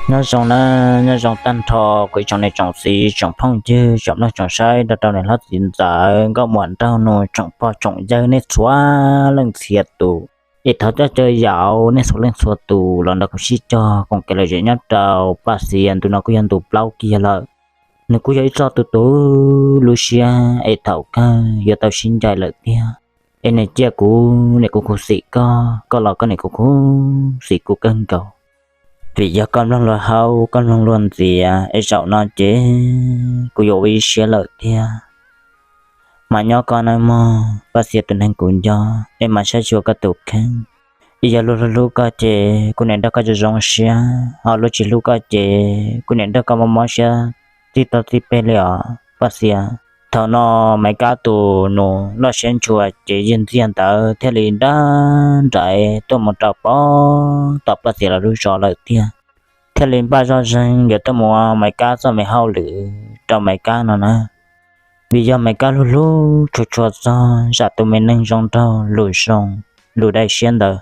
Nyob zoo na, nyob zoo tag nrho kuv ib tsoom niam tsoom txiv tsoom phooj ywg tsoom mloog tsoom saib rau rau niam hlob txiv ntxawm nkauj muam nraug nus tsoom pog tsoom yawg nej txhua leej txhia tus. Es thov coj caw yaum nej txhua leej txhua tus los nrog kuv sib cog koom kev lom zem nyob rau Paj Xias ntu no kuj yog ntu plaub kiag lawm. Nws kuj yog ib txoj tu tu lub siab es thaum kawg yuav tau sib ncaim lawm tiag. Es niam cia kuv niam kuv khuv xim koj, koj los koj niam kuv khuv xim kuv kawg nkaus. Vim yog koj mloog luag haub koj mloog luag ntxias es zaum no ces kuv yuav ua ib siab lawm tiag. Mas nyob koj nawb mog Paj Xias tus neeg kuv nco, es mas saib xyuas koj tus kheej. Es yog luag hlub hlub koj ces kuv niam nrog koj zoo zoo siab, ho luag tsis hlub koj ces kuv niam nrog koj mob mob siab txij toj txij peg li os Paj Xias. Thaum no Maiv Kab tus nus loj siab ntshua ces yawg ntxiag ntawd thiaj li nrab nraim tuaj mus rau pem tom Paj Xias lawv lub zos lawm tiag. Thiaj li npaj zoj zeeg yuav tuaj mus ua Maiv Kab txoj me hauj lwm rau Maiv Kab no na. Vim yog Maiv Kab hlub hlub tshua tshua txog zam tus me neeg zoo nraug lus zoo lus dai siab ntawd.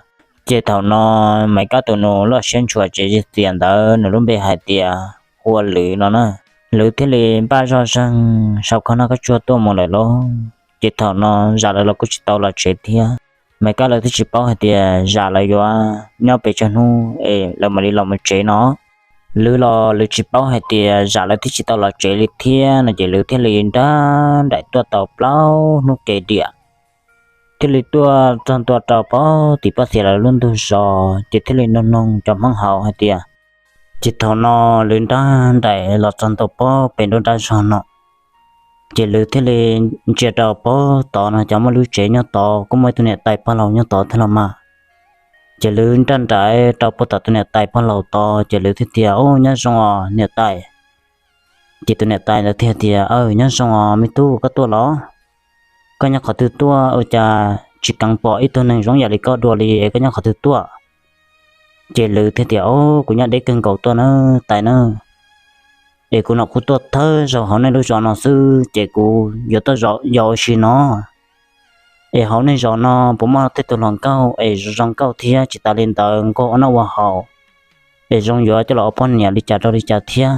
Ces thaum no Maiv Kab tus nus loj siab ntshua ces yawg txias ntawd nws lub npe hais tias hu ua Lwv no na. Lwv thiaj li npaj zoj zeeg sau khau noj khaub tshuaj tuaj mus lawm lauj. Ces thaum no zam lawv los kuj tsis tau los tsev thiab. Maiv Kab lawv twb tsis paub hais tias zam lawv yuav nyob pes tsawg hnub es lawv mam li los mus tsev no. Lwv los Lwv tsis paub hais tias zam lawv twb tsis tau los tsev li thiab no ces Lwv thiaj li nrab nraim tuaj tau plaub hnub kev diam, thiaj li tuaj txog ntua rau pem tim Paj Xias lawv lub ntug zos ces thiaj li nug noog cov Hmoob hauv hais tias, ces thaum no Lwv nrab nraim los txog ntua pem nruab nrab zog no, ces Lwv thiaj li ntsia rau pem tod no cov muaj lub tsev nyob tod kuj muaj ib tug niam tais pog laus nyob tod thiab los mas. Ces Lwv nrab nraim rau pem tom tus niam tais pog laus tod ces Lwv thiaj tias, Ub, nyob zoo os niam tais. Ces tus niam tais ntawd thiaj tias, Aw, nyob zoo os me tub, koj tuaj los? Koj nyob qhov twg tuaj ua cas tsis keev pom ib tug neeg zoo yam li koj dua li es koj nyob qhov twg tuaj? Ces Lwv thiaj tias, Ub, kuv nyob deb kawg nkaus tuaj na tais na. Es kuv no kuv tuaj thawj zaug hauv nej lub zos no xwb ces kuv yuav tuaj yos ua si no. Es hauv nej zos no puas muaj tej tus hluas nkauj es zoo nkauj thiab tsis tas li ntawd nkauj ua noj ua haus es zoo yuav coj los ua poj niam li cas rau li cas thiab?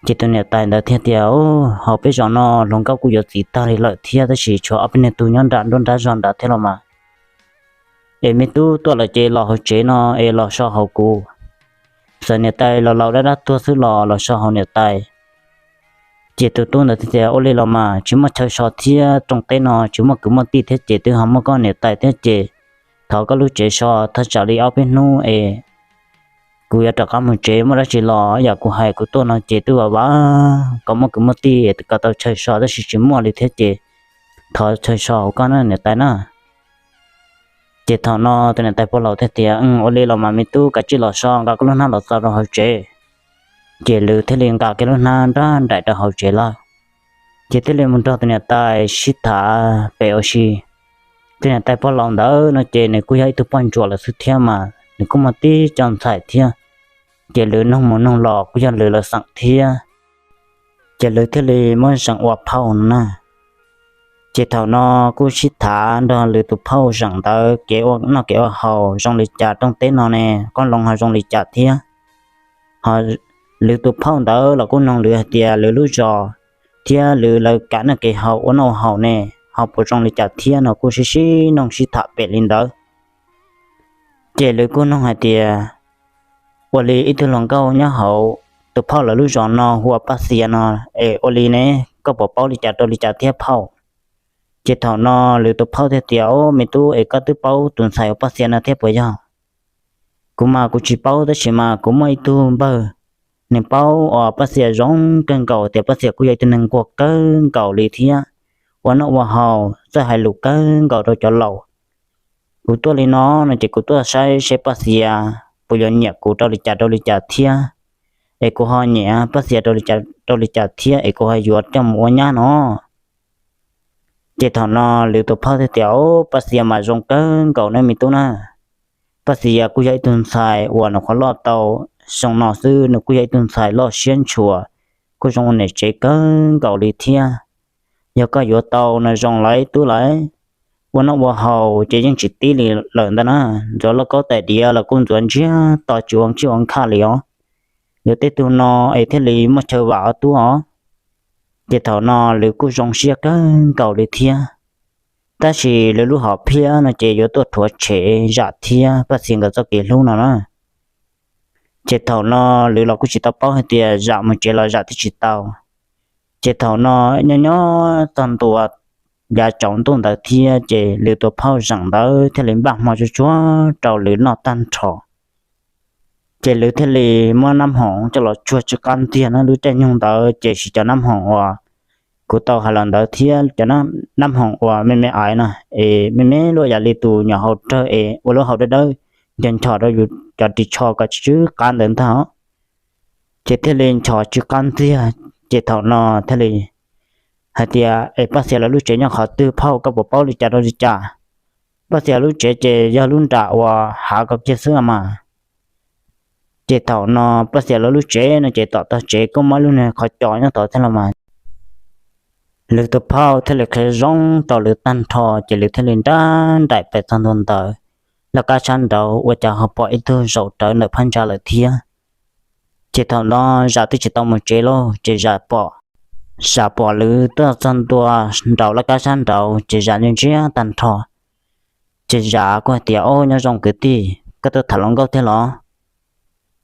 Ces tus niam tais ntawd thiaj tias, Ub, hauv peb zos no hluas nkauj kuj yuav txiv tag li lawm thiab tab sis tshuav ob peb niag tug nyob nram nruab nrab zog nrad thiab los mas. Es me tub tuaj lawm ces los hauv tsev no es los so hauv kuv. Txawm niam tais los laus dab dab tuag xwb los los so hauv niam tais. Ces tus tub ntawd thiaj tias, Ua li los mas tsis muaj chaw so thiab, rooj teb no tsis muaj kwv muaj tij thiab ces twb ho muaj koj niam tais thiab ces thov koj lub tsev so thaj tsam li ob peb hnub es kuv yuav rov qab mus tsev, muaj dab tsi los yam kuv hais kuv tuaj no ces twb vam vam kom muaj kwv muaj tij es kom tau chaw so tab sis tsis muaj li thiab ces thov chaw so hauv koj na niam tais na. Ces thaum no tus niam tais pog laus thiaj tias, Ua li los mas me tub, kav tsij los so, nqa koj lub hnab los txo rau hauv tsev. Ces Lwv thiaj li nqa kiag lub hnab nrab nraim rau hauv tsev lawm. Ces thiaj li mus nrog tus niam tais sib tham pem ua si. Tus niam tais pog laus ntawd no ces nws kuj yog ib tug poj ntsuam lawm xwb thiab mas nws kuj muaj tib co ntxhais thiab. Ces Lwv noog mus noog los kuj yog Lwv lawv xeem thiab. Ces Lwv thiaj li muab zeem ua phauj no na. Ces thaum no kuj sib tham nrog Lwv tus phauj zeem ntawd kev ua noj kev ua haus zoo li cas, rooj teb no ne qoob loo ho zoo li cas thiab. Ho Lwv tus phauj ntawd los kuj noog Lwv hais tias Lwv lub zos thiab Lwv lawv kev noj kev haus ua noj ua haus ne ho puas zoo li cas thiab no kuj sib sib noog sib tham pem li ntawd. Ces Lwv kuj noog hais tias, Ua li ib tug hluas nkauj nyob hauv tus phauj lawv lub zos no hu ua Paj Xias no es ua li ne, koj puas paub li cas rau li cas thiab phauj? Ces thaum no Lwv tus phauj thiaj tias, Au, me tub, es koj twb paub tus ntxhais ua Paj Xias no thiab puas yog? Kuv mas kuv tsis paub tab sis mas kuv muaj ib tug npawg, nws paub ua Paj Xias zoo kawg nkaus tias Paj Xias kuj yog ib tug neeg nquag kawg nkaus li thiab ua noj ua haus txawj hais lus kawg nkaus rau cov laus. Kuv tuaj li no no ces kuv tuaj saib seb Paj Xias puas yuav nyiam kuv rau li cas rau li cas thiab, es kuv ho nyiam Paj Xias rau li cas rau li cas thiab es kuv ho yuav coj mus ua nyab no. Ces thaum no Lwv tus phauj thiaj tias, Au, Paj Xias mas zoo kawg nkaus ne me tub na. Paj Xias kuj yog ib tug ntxhais uas nyuam qhuav loj tau xyoo no xwb, nws kuj yog ib tug ntxhais loj siab ntshua, kuj zoo ua niam tsev kawg nkaus li thiab. Yog koj yuav tau no zoo lawm tub lawm. Ua noj ua haus ces yeej tsis tib li lawm ntag na, ntxuav lauj kaub tais diav los kuj ntxuav ntsiag to tsis ua ntsij ua nkhaj li os. Yog tej tug no es thiaj li muaj chaw vam ua tub os. Ces thaum no Lwm kuj zoo siab kawg nkaus li thiab. Tab sis Lwm lub hom phiaj no ces yuav tuaj rhuav tshem Zam thiab Paj Xias nkawd txoj kev hlub no na. Ces thaum no Lwm los kuj tsis tau paub hais tias Zam mus tsev los Zam twb tsis tau. Ces thaum no nyob nyob txog ntua yav tsaus ntuj ntawd thiab ces Lwm tus phauj Zam ntawd thiaj li npaj hmo tsuag tsuag rau Lwm noj tag nrho. Ces Lwm thiaj li muab nab hoom coj los tsuag tsw qab ntiag na. Lub caij nyoog ntawd ces siv cov nab hoom uas kuv tau hais los ntawd thiab cov nab hoom uas me me aiv no es me me luaj yam li tus nyuam haus rawg es ua lub hau dawb dawb, nchos nchos rau yus cov ris tsho kom tsw tsw qab ntawd ntag. Ces thiaj li nchos tsw qab ntiag. Ces thaum no thiaj li hais tias, Es Paj Xias lawv lub tsev nyob qhov twg phauj, koj puas paub li cas rau li cas? Paj Xias lub tsev ces yog lub nram uas hav ko kiag xwb mas. Ces thaum no Paj Xias lawv lub tsev no ces tom tog tsev kuj muaj ib lub niag qhov cos nyob tod thiab los mas. Lwm tus phauj thiaj li qhia zoo rau Lwm tag nrho ces Lwm thiaj li nrab nraim pes txog ntua ntawd laj kab sab nraud ua cas ho pom ib tug zaum rawv ntawm phab ntsa lawm thiab. Ces thaum no Zam twb tsis tau mus tsev lauj ces Zam pom, Zam pom Lwm tuaj txog ntua nraum laj kab sab nraud ces Zam ntsia ntsia tag nrho. Ces Zam kuj hais tias, Ob, nyob zoo kwv tij, koj tuaj tham hluas nkauj thiab los?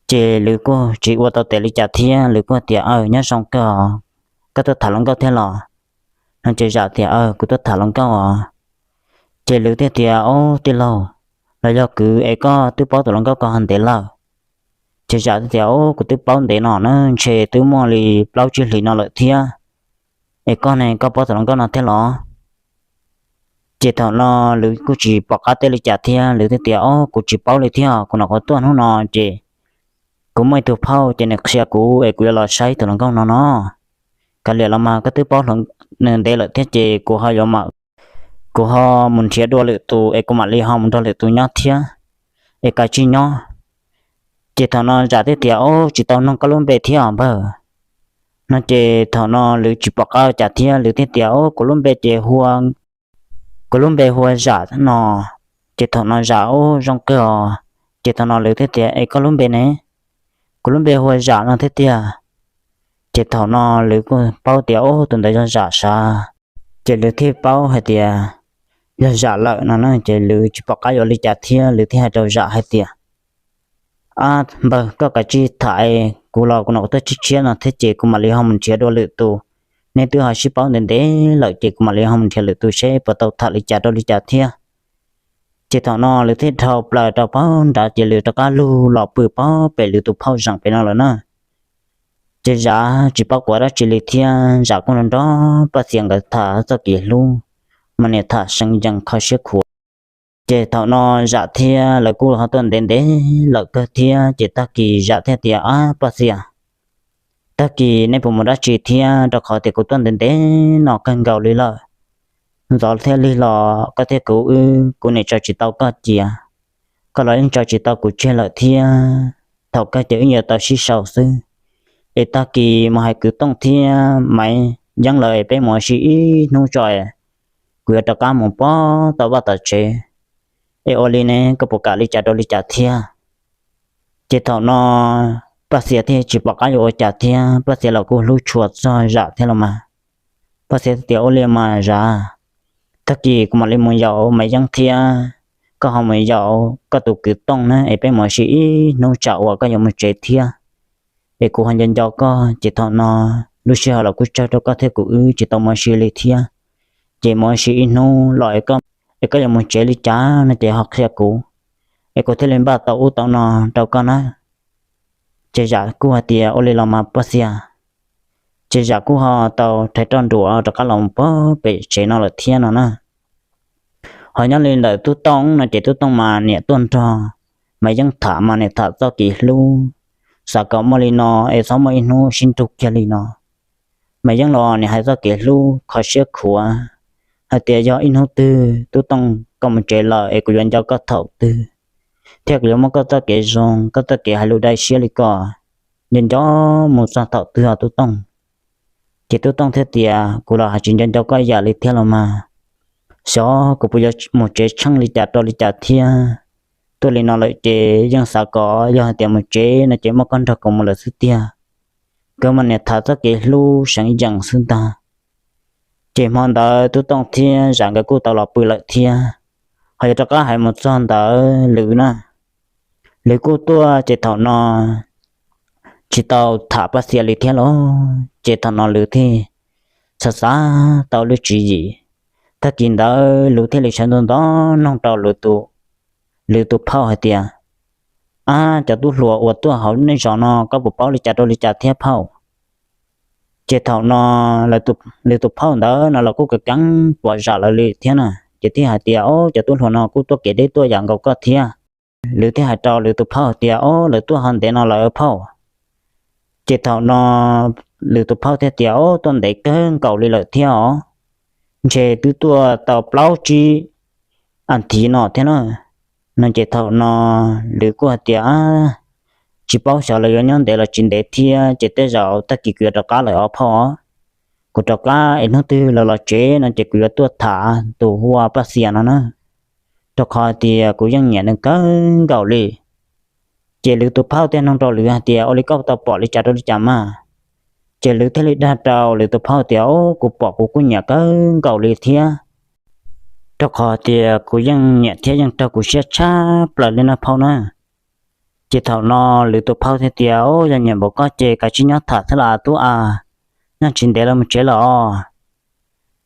Ces Lwm kuj tsis ua tau tes li cas thiab Lwm kuj hais tias, Aw, nyob zoo kawg, koj tuaj tham hluas nkauj thiab los? No ces Zam tias, Aw, kuv tuaj tham hluas nkauj os. Ces Lwm thiaj tias, Ob, tij laug, los yog kwv es koj twb paub tus hluas nkauj ko ho ntev lawm? Ces Zam thiaj tias, Ob, kuv twb paub ntev no na, ntshe twb muaj li plaub tsib hlis no lawm thiab. Es koj ne, koj paub tus hluas nkauj no thiab los? Ces thaum no Lwm kuj tsis pom qab teb li cas thiab Lwm thiaj tias, Ob, kuv tsis paub li thiab, kuv nyuam qhuav tuaj hnub no ces kuv muaj ib tug phauj ces nws qhia kuv es kuv yuav los saib tus hluas nkauj no no. Kav liam los mas koj twb paub nws ntev lawm thiab ces kuv ho yuav mam, kuv ho mus nrhiav dua lwm tus es kuv mam li ho mus nrog lwm tus nyob thiab, es kav tsij nyob. Ces thaum no Zam thiaj tias, Ob, tsis tau nug koj lub npe thiab os npawg. No ces thaum no Lwm tsis pom qab ua cas thiab Lwm thiaj tias, Ob, kuv lub npe ces hu, kuv lub npe hu ua Zam no. Ces thaum no Zam, Ob, zoo kawg os. Ces thaum no Lwm thiaj tias, Es koj lub npe ne? Kuv lub npe hu ua Zam no thiab tiag. Ces thaum no Lwm kuj paub tias, Ob, tus ntawd yog Zam sav. Ces Lwm thiaj paub hais tias yog Zam lawm no na ces Lwm tsis pom qab yuav li cas thiab Lwm thiaj hais rau Zam hais tias, Ab npawg, koj kav tsij tham, kuv los kuv nyuam qhuav tuaj tshiab tshiab no thiab ces kuv mam li ho mus nrhiav dua lwm tus. Neb twb ho sib paub ntev ntev lawm ces kuv mam li ho mus nrhiav lwm tus seb puas tau tham li cas rau li cas thiab. Ces thaum no Lwm thiaj dhau plaws rau pog nrad ces Lwm rov qab lug los pw pog pem Lwm tus phauj Zam pem no lawm na. Ces Zam tsis paub kuv dab tsi li thiab Zam kuj nrog Paj Xias nkawd tham txoj kev hlub, mas niam tham seev yees kho siab khuav. Ces thaum no Zam thiab lawv kuj ho tuaj ntev ntev lawm kawg thiab ces tag kis Zam thiaj tias, Ab Paj Xias, tag kis nej puas mus dab tsi thiab, rau qhov tias kuv tuaj ntev ntev no kawg nkaus li lawm. Ntxov thiab lig los koj thiab kuv wb, kuv niam tso tsis tau koj cia, koj los yeej tso tsis tau kuv tseg lawm thiab. Thaum kawg ces wb yuav tau sib sau xwb. Es tag kis mus hais kwv Tooj thiab Maiv Yeeb lawv es peb mus ua si ib hnub tso, kuv yuav rov qab mus pog tom vaj tom tsev. Es ua li ne koj puas kam li cas rau li cas thiab? Ces thaum no Paj Xias thiaj tsis pom qab yuav ua cas thiab Paj Xias los kuj hlub tshua txog Zam thiab los mas. Paj Xias thiaj tias, Ua li mas Zam, tag kis kuv mam li mus yaum Maiv Yeeb thiab koj ho mus yaum koj tus kwv Tooj na es peb mus ua si ib hnub tsam uas koj yuav mus tsev thiab. Es kuv ho nco nco koj ces thaum no lub sij hawm los kuj tsawg rau koj thiab kuv wb tsis tau mus ua si li thiab. Ces mus ua si ib hnub los es koj yuav mus tsev li cas no ces ho qhia kuv, es kuv thiaj li npaj tau ub tau no rau koj na. Ces Zam kuj hais tias, Ua li los mas Paj Xias. Ces Zam kuj ho tau rhais roj nruas rov qab los pog pem tsev no lawm thiab no na. Ho nyob li ntawm Tub Tooj no ces Tub Tooj mas niam tuaj nrog Maiv Yeeb tham mas niam tham txoj kev hlub, xav kom muaj li no es txhob muaj ib hnub sib nrug kiag li no. Maiv Yeeb los niam hais txoj kev hlub kho siab khuav hais tias, Yog ib hnub twg Tub Tooj koj mus tsev lawm es kuv yuav nco koj thaum twg, thiab kuv yuav muab koj txoj kev zoo, koj txoj kev hais lus dai siab li ko nco nco mus txog thaum twg os Tub Tooj? Ces Tub Tooj thiaj tias, Kuv los hais tsis nco nco koj ib yam li thiab los mas, xyov kuv puas yuav mus tsev tsheej li cas rau li cas thiab. tuaj li no lawm ces yeej xav kom yog hais tias mus tsev no ces muab koj nrog kuv mus lawm xwb tiag. Nkawd mas niaj tham txoj kev hlub seev yeem xwb ntag. Ces hmo ntawd Tub Tooj thiab Zam nkawd kuj tau los pw lawm thiab. Ho yuav rov qab hais mus txog ntawd Lwm na, Lwm kuj tuaj ces thaum no tsis tau tham Paj Xias li thiab los, ces thaum no Lwm thiaj xav xav tau lub tswv yim. Tag kis ntawd Lwm thiaj li sawv ntxov ntxov nug rau Lwm tus phauj hais tias, Ab, cov tub hluas uas tuaj hauv nej zos no koj puas paub li cas rau li cas thiab phauj? Ces thaum no Lwm tus phauj ntawd no los kuj keev keev pom Zam lawv li thiab na, ces thiaj hais tias, Ob, cov tub hluas no kuj tuaj kev deb tuaj yam nkaus koj thiab. Lwm thiaj hais rau Lwm tus phauj tias, Ob, lawv tuaj ho ntev no lawm phauj. Ces thaum no Lwm tus phauj thiaj tias, Ob, tuaj ntev kawg nkaus li lawm thiab os, ntshe twb tuaj tau plaub tsib as thiv no thiab na. No ces thaum no Lwm kuj hais tias, Tsis paub xyov lawv yuav nyob ntev los tsis ntev thiab, ces tej zaum tag kis kuv yuav rov qab lawm os phauj. Kuv rov qab es hnub twg lawv los tsev no ces kuv yuav tuaj tham tus hu ua Paj Xias no na, rau qhov tias kuv yeej nyiam nws kawg nkaus li. Ces Lwm tus phauj thiaj nug rau Lwm hais tias, Ua li koj tau pom li cas rau li cas mas? Ces Lwm thiaj li dag rau Lwm tus phauj tias, Ob, kuv pom kuv kuj nyiam kawg nkaus li thiab, rau qhov tias kuv yeej nyiam thiab yeej raug kuv siab tshaj plaws li na phauj na. Ces thaum no Lwm tus phauj thiaj tias, Ob, yog nyiam npaum koj ces kav tsij nyob tham thiab las tub a, nyob tsis ntev lawv mus tsev lawm os.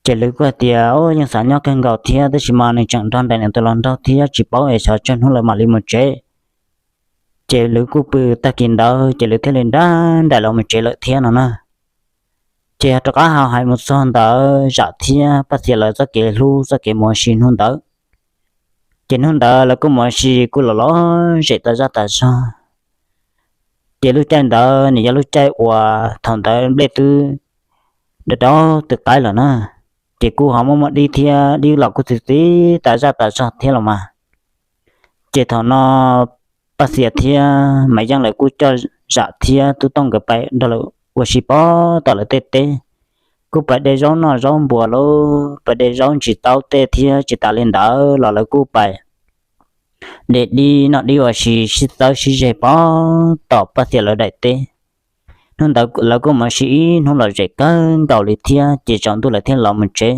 Ces Lwm kuj hais tias, Ob, yeej xav nyob kawg nkaus thiab, tab sis mas nws tseem nrog nraim nws tus hluas nraug thiab tsis paub es xyov tsawg hnub lawv mam li mus tsev. Ces Lwm kuj pw tag kis ntawd ces Lwm thiaj li nrog nraim los mus tsev lawm thiab no na. Ces rov qab ho hais mus txog ntawd Zam thiab Paj Xias lawv txoj kev hlub txoj kev mus ua si hnub ntawd. Ces hnub ntawd lawv kuj mus ua si kuj los lom zem tas zaj tas zog. Ces lub caij ntawd nws yog lub caij uas thaum ntawd nplej twb dawb dawb tw qaib lawm na, ces kuj ho muaj muaj dib thiab, dib los kuj txi txiv tas zaj tas zog thiab los mas. Ces thaum no Paj Xias thiab Maiv Yeeb lawv kuj coj Zam thiab Tub Tooj nkawd pais nrog lawv ua si pem tom lawv tej teb. Kuj pais de zaub noj zaub npua lawm, pais de zaub ntsis taub tej thiab tsis tas li ntawd los lawv kuj pais de dib noj dib ua si sib txawb sib zeg pem tom Paj Xias lawv daim teb. Hnub ntawd lawv kuj mus ua si ib hnub lom zem kawg nkaus li thiab ces tsaus ntuj lawv thiaj los mus tsev.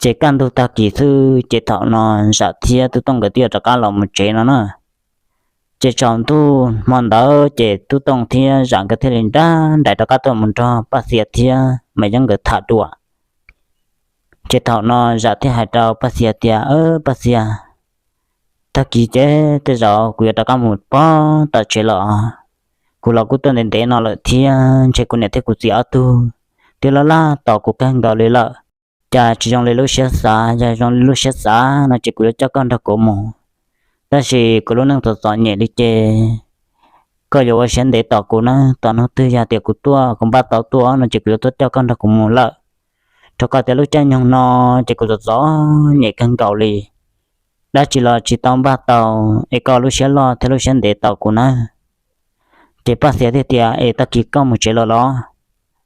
Ces kaj ntug tag kis xwb ces thaum no Zam thiab Tub Tooj nkawd twb yuav rov qab los mus tsev no na. Ces tsaus ntuj hmo ntawd ces Tub Tooj thiab Zam nkawd thiaj li nrog nraim rov qab tuaj mus nrog Paj Xias thiab Maiv Yeeb nkawd tham dua. Ces thaum no Zam thiaj hais rau Paj Xias tias, Paj Xias, tag kis ces tej zaum kuv yuav rov qab mus pem tom tsev lawm. Kuv los kuj tuaj ntev ntev no lawm thiab, ntshe kuv niam thiab kuv txiv ob tug twb laj laj tos kuv kawg nkaus li lawm. Cas tsis zoo li lub siab xav, yog zoo li lub siab xav no ces kuv yuav coj koj nrog kuv mus. Tab sis kuv lub neej txom txom nyem li ces koj yuav ua siab ntev tos kuv na, tos hnub twg yog tias kuv tuaj kuv npaj tau tuaj no ces kuv yuav tuaj coj koj nrog kuv mus lawm. Rau qhov tias lub caij nyoog no ces kuv txom txom nyem kawg nkaus li, dab tsi los tsis tau npaj tau, es koj lub siab loj thiab lub siab ntev tos kuv nawb. Ces Paj Xias thiaj tias, Es tag kis koj mus tsev lawm los?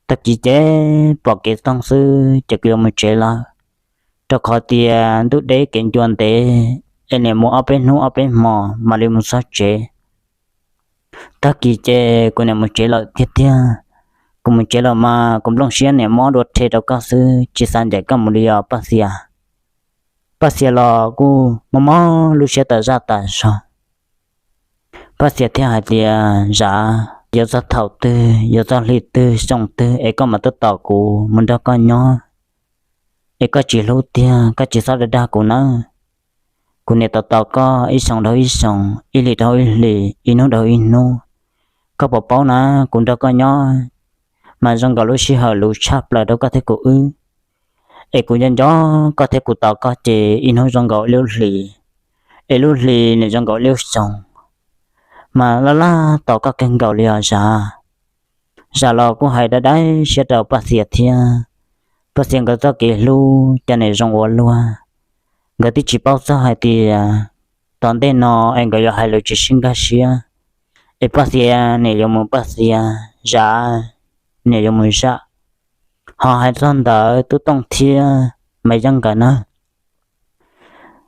Tag kis ces pom kev toog xwb ces kuv yuav mus tsev lawm, rau qhov tias ntuj deb kev ncua ntev, es niam mus ob peb hnub ob peb hmos mam li mus txog tsev. Tag kis ces kuv niam mus tsev lawm tiag tiag. Kuv mus tsev lawm mas kuv nplooj siab niam mob dua rhe rau koj xwb, tsis xav ncaim koj mus li os Paj Xias. Paj Xias los kuj mob mob lub siab tas zaj tas zog. Paj Xias thiaj hais tias, Zam, yuav txog thaum twg, yuav txog hli twg xyoo twg es koj mam tuaj tos kuv mus nrog koj nyob, es koj tsis hlub tiag koj tsis txhob dag dag kuv nawb. Kuv niam tos tos koj ib xyoo dhau ib xyoo, ib hlis dhau ib hlis, ib hnub dhau ib hnub. Koj puas paub na, kuv nrog koj nyob mas zoo nkaus lub sij hawm luv tshaj plaws rau koj thiab kuv wb. Es kuv nco nco koj thiab kuv tos koj ces ib hnub zoo nkaus ib lub hlis, es lub hlis nws zoo nkaus ib lub xyoo. Mas laj laj tos koj kawg nkaus li os Zam. Zam los kuj hais dab dab siab rau Paj Xias thiab. Paj Xias nkawd txoj kev hlub cas niam zoo ua luaj. Nkawd twb tsis paub txog hais tias tom ntej no es nkawd yuav hais lus tsis sib nkag siab, es Paj Xias niam yuav mus Paj Xias, Zam niam yuav mus Zam. Ho hais txog ntawd Tub Tooj thiab Maiv Yeeb nkawd na,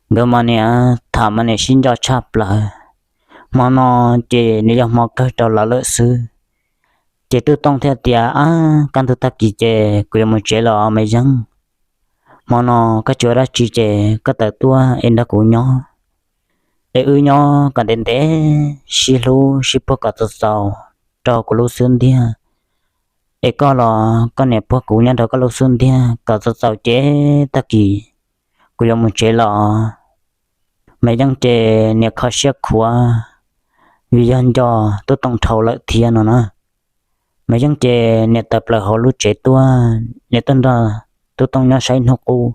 Nkawd mas niam tham mas niam sib nco tshaj plaws. Hmo no ces nws yog hmo kawg rau lawv lawm xwb. Ces Tub Tooj thiaj tias, Ab, kaj ntug tag kis ces kuv yuav mus tsev los Maiv Yeeb. Hmo no koj tsis ua dab tsi ces koj tawm tuaj es nrog kuv nyob, es wb nyob kom ntev ntev, sib hlub sib puag kom txaus txaus rau kuv lub xub ntiag. Es koj los koj niam puag kuv nyob rau koj lub xub ntiag kom txaus txaus ces tag kis kuv yuav mus tsev los. Maiv Yeeb ces niam kho siab khuav, vim yog nco Tub Tooj dhau lawm thiab no na. Maiv Yeeb ces niam tawm plaws hauv lub tsev tuaj, niam tuaj nrog Tub Tooj nyob saib hnub qub.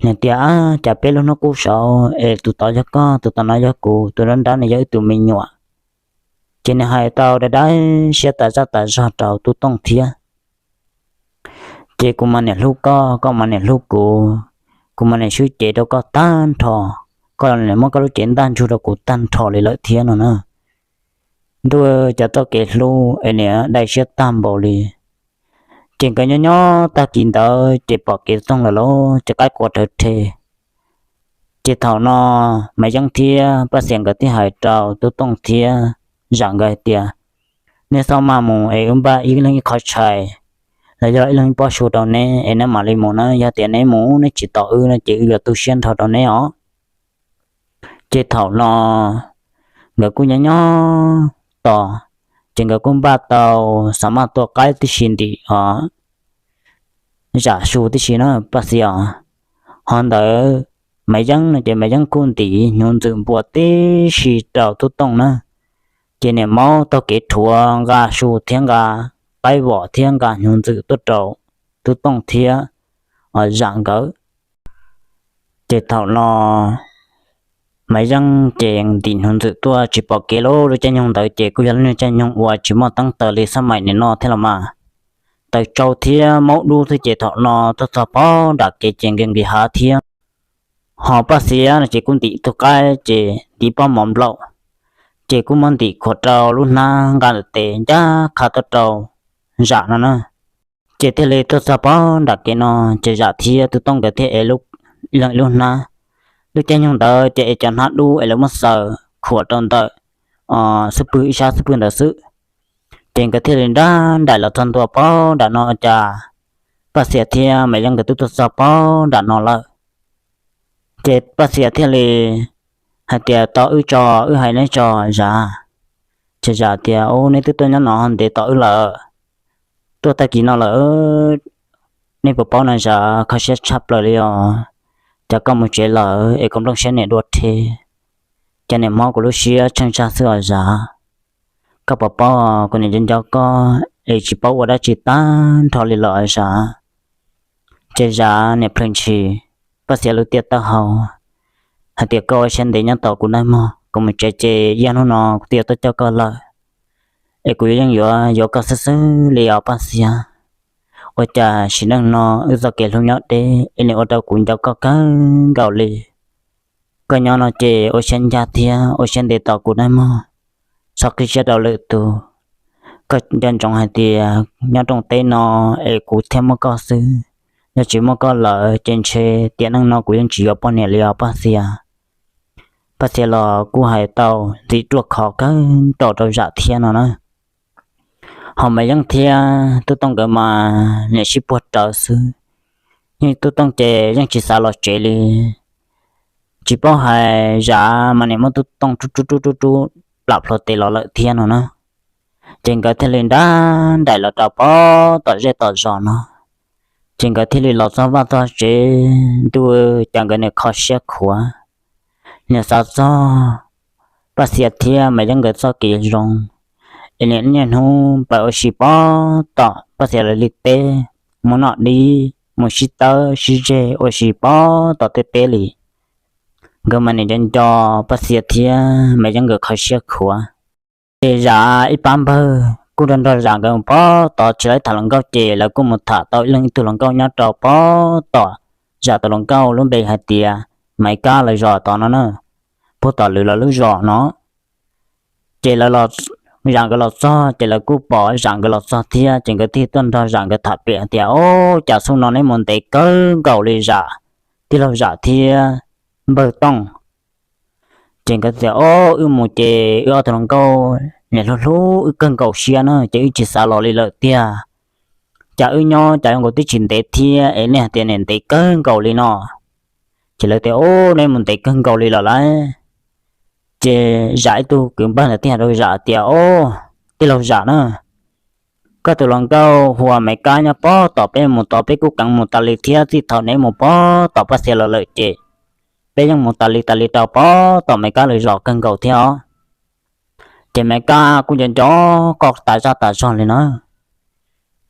Niam tias, Ab, cas peb lub hnub qub saud es tus tod yog koj, tus tod no yog kuv, tus nrab nrab no yog wb tus me nyuam. Ces niam hais tau dawb dawb siab tas zaj tas zog rau Tub Tooj thiab. Ces kuv mas niam hlub koj, koj mas niam hlub kuv, kuv mas niam swb cev rau koj tag nrho, koj los niam muab koj lub cev ntaj ntsug rau kuv tag nrho li lawm thiab no na. Ntuj, cov txoj kev hlub es niam dai siab tag npaum li. Ces nkawd nyob nyob tag kis ntawd ces pom kev txoog lawm lauj, ces qaib qua rawv rhe. Ces thaum no Maiv Yeeb thiab Paj Xias nkawd thiaj hais rau Tub Tooj thiab Zam nkawd hais tias, Neb txhob maj mus es wb npaj ib leeg ib qho tshais los yog ib leeg ib pob su rau neb es neb mam li mus na. Yog tias neb mus neb tsis tos wb no ces wb yuav tu siab nrho rau neb os. Ces thaum no nkawd kuj nyob nyob tos, ces nkawd kuj npaj tau xav maj tua qaib tib si ntim os Zam su tib si na Paj Xias. Ho ntawd Maiv Yeeb no ces Maiv Yeeb kuj ntim hnyuv ntxwm npua tib si rau Tub Tooj na. Ces niam maub taug kev rhuav nqa su thiab nqa qaib vom thiab nqa hnyuv ntxwm tuaj rau Tub Tooj thiab Zam nkawd. Ces thaum no Maiv Yeeb ces ntim hnyuv ntxwm tuaj tsis pom kev lauj. Lub caij nyoog ntawd ces kuj yog lub caij nyoog uas tsis muaj teeb taws li xab maim nim no thiab los mas. Taws tsau thiab maub dub xwb ces thaum no tuaj txog pog nram kev ces nqis nqis hav thiab. Ho Paj Xias no ces kuj ntim tus qaib ces ntiv pob mov nplaum, ces kuj muab ntim khuam rau lub hnab nqa ntawm tes ncaj qha tuaj rau Zam no na. Ces thiaj li tuaj txog pog nram kev no, ces Zam thiab Tub Tooj nkawd thiaj ev ib leeg ib lub hnab. Lub caij nyoog ntawd ces ev cov hnab dub es lawv muab xaws khuam rau ntawm xub pwg ib sab xub pwg ntawd xwb. Ces nkawd thiaj li nrab nraim los txog ntua pog nram no ua cas Paj Xias thiab Maiv Yeeb nkawd twb tuaj txog pog nram no lawm. Ces Paj Xias thiaj li hais tias, Tos wb tso, wb hais neb tso Zam. Ces Zam tias, Ub, neb twb tuaj nyob no ntev tos wb lawm, tuaj tag kis no lawm, neb puas paub no Zam, kho siab tshaj plaws li os. Cas koj mus tsev lawm es kuv nplooj siab niam dua rhe, cas niam mob kuv lub siab tsheej tsag xwb os Zam. Koj puas paub kuv niam nco nco koj es tsis paub ua dab tsi tag nrho li los Zam. Ces Zam niam plhws ntshis Paj Xias lub tiaj taub hau hais tias, Koj ua siab ntev nyob tos kuv nawb mog, kuv mus tsev ces ib hnub no kuv twb yuav tuaj coj koj lawm, es kuv yeej yuav yuav koj xwb xwb li os Paj Xias. Ua cas sim neej no wb txoj kev hlub nyob deb es nws ua rau kuv nco koj kawg nkaus li. Koj nyob no ces ua siab ncaj thiab ua siab ntev tos kuv nawb mog, txhob qhib siab rau lwm tus. Koj nco ntsoov hais tias nyob rooj teb no es kuv thiaj muaj koj xwb, yog tsis muaj koj lawm ces ntshe tiam neej no kuv yeej tsis yuav poj niam li os Paj Xias. Paj Xias los kuj hais tau ntxim ruaj khov kawg nkaus rau Zam thiab no na. Ho Maiv Yeeb thiab Tub Tooj nkawd mas niam sib puag rawv xwb, yeej Tub Tooj ces yeej tsis xav los tsev li. Tsis paub hais Zam mas niam muab Tub Tooj rub rub rub rub rub plam plhuav tes los lawm thiab no na. Ces nkawd thiaj li nrab nraim los rau pog tom zej tom zos no. Ces nkawd thiaj li los txog vaj txog tsev, ntuj, cas nkawd niam kho siab khuav, niam xav txog Paj Xias thiab Maiv Yeeb nkawd txoj kev zoo, es niam niaj hnub pab ua si pog tom Paj Xias lawv li teb, mus noj dib mus sib tawb sib zeg ua si pog tom tej teb li. Nkawd mas niam nco nco Paj Xias thiab Maiv Yeeb nkawd kho siab khuav. Ces Zam ib pab npawg kuj nrog nrog Zam nkawd mus pog tod, tsis tau ib tham hluas nkauj ces lawv kuj mus tham tau ib leeg ib tug hluas nkauj nyob rau pog tom Zam tus hluas nkauj lub npe hais tias Maiv Kab lawv zos tod no na, pog tom lwm lawv lub zos no. Ces lawv los, Zam nkawd los txog ces lawv kuj pom Zam nkawd los txog thiab, ces nkawd thiaj tuaj nrog Zam nkawd tham pem hais tias, Ob, cas xub no neb mus ntev kawg nkaus li Zam, tij laug Zam thiab npawg Tooj. Ces nkawd tias, Ob, wb mus ces wb ob tug hluas nkauj niam hlub hlub wb kawg nkaus siab na, ces wb tsis xav los li lawm tiag. Cas wb nyob cas zoo nkaus twb tsis ntev thiab es nej hais tias niam ntev kawg nkaus li no. Ces lawv tias, Ob, neb mus ntev kawg nkaus li lawm lauj. Ces Zam ib tug kwv npawg ntawd thiaj hais rau Zam tias, Ob, tij laug Zam na, koj tus hluas nkauj hu ua Maiv Kab nyob pog tom peb mus tod, peb kuj keev mus tas li thiab, txij thaum neb mus pog tom Paj Xias los lawm ces peb yeej mus tas li tas li rau pog tom Maiv Kab lawv zos kawg nkaus thiab os. Ces Maiv Kab kuj nco nco koj tas zaj tas zog li na.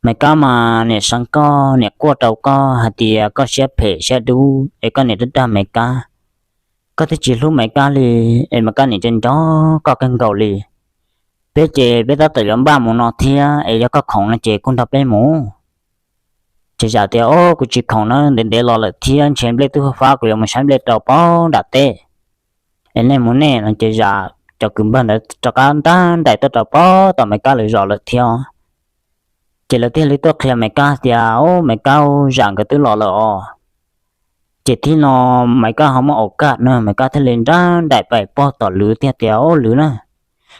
Maiv Kab mas niam seev koj, niam quaj rau koj hais tias koj siab phem siab dub es koj niam dag dag Maiv Kab. Koj twb tsis hlub Maiv Kab li, es Maiv Kab niam nco nco koj kawg nkaus li. Peb ces peb tab tom yuav npaj mus no thiab, es yog koj khoom no ces kuj nrog peb mus. Ces Zam tias, Ob, kuv tsis khoom na, ntev ntev los lawm thiab, ntshe nplej twb fab, kuv yuav mus saib nplej rau pog nram teb. Es nej mus nej no. Ces Zam cov kwv npawg ntawd rov qab nrab nraim tuaj rau pog tom Maiv Kab lawv zos lawm thiab. Ces lawv thiaj li tuaj qhia Maiv Kab tias, Ob, Maiv Kab, Zam nkawd twb los lawm os. Ces thaum no Maiv Kab ho muaj aus kaj na, Maiv Kab thiaj li nrab nraim pais pog tom Lwm thiab tias, Ob, Lwm na,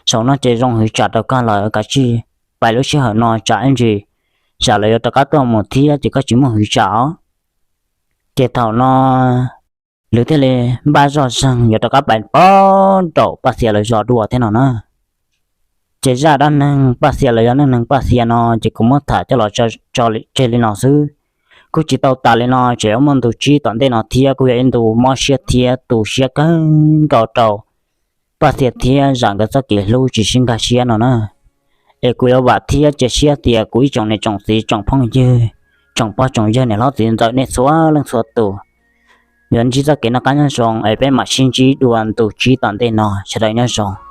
zaum no ces zoo hwv tsam rau koj lawm, kav tsij pais lub sij hawm no tsam ib ntsis Zam lawv yuav rov qab tuaj mus thiab ces koj tsis muaj hwv tsam os. Ces thaum no Lwm thiaj li npaj zoj zeeg yuav rov qab pais pog nraum Paj Xias lawv zos dua thiab no na. Ces zaj dab neeg Paj Xias los yog neej neeg Paj Xias no ces kuv muab tham coj los tso tseg li no xwb. Kuj tsis tau tas li no, tseem yuav muaj ntu tsib tom ntej no thiab, kuj yog ib ntu mob siab thiab tu siab kawg nkaus rau Paj Xias thiab Zam nkawd txoj kev hlub tsis sib nkag siab no na. Es kuv yuav vam thiab cia siab tias kuv ib tsoom niam tsoom txiv tsoom phooj ywg, tsoom pog tsoom yawg niam hlob txiv ntxawm nej txhua leej txhua tus yuav ntsib txoj kev noj qab nyob zoo, es peb mam sib ntsib dua ntu tsib tom ntej no, sawv daws nyob zoo.